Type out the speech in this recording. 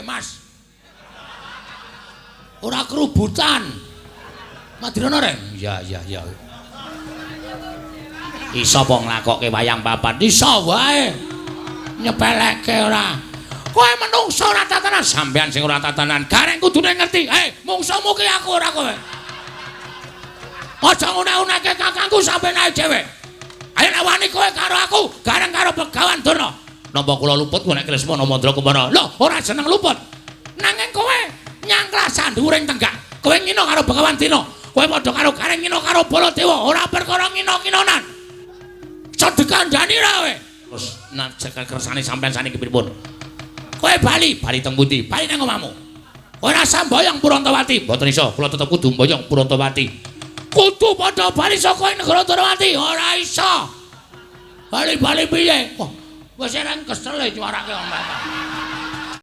Mas. Ora kerubutan. Madirana, Reng? Iya, iya, iya. Iso apa nglakokke wayang papat? Iso wae. Nyepelekke ora. Kowe menungso ora tatanan, sampean sing ora tatanan. Gareng kudune ngerti. Mungsuhmu ki aku ora kowe. Aja ngune-uneke kakangku sampeyan ae dhewe. Ayo nek wani kowe karo aku, gareng karo Begawan Durna. Napa kula luput nek Kresna Mandra Kumara? Lho, ora jeneng luput. Nanging kowe nyangklah sandhuwuring tenggak. Kowe ngina karo Begawan Dina. Kowe padha karo Gareng ngina karo Baladewa. Ora perkara ngina-kinanan. Cedhek kandhani ra kowe. Terus nek kersane sampean saniki pripun? Kowe bali, bali teng pundi? Bali nang omahmu. Kowe ora samboyong Purantawati. Mboten iso, kula tetep kudu mboyong Purantawati. Kudu padha bali saka negara Dwarawati. Ora iso. Bali-bali piye? Wah, wis ereng kesel e cuarake omah.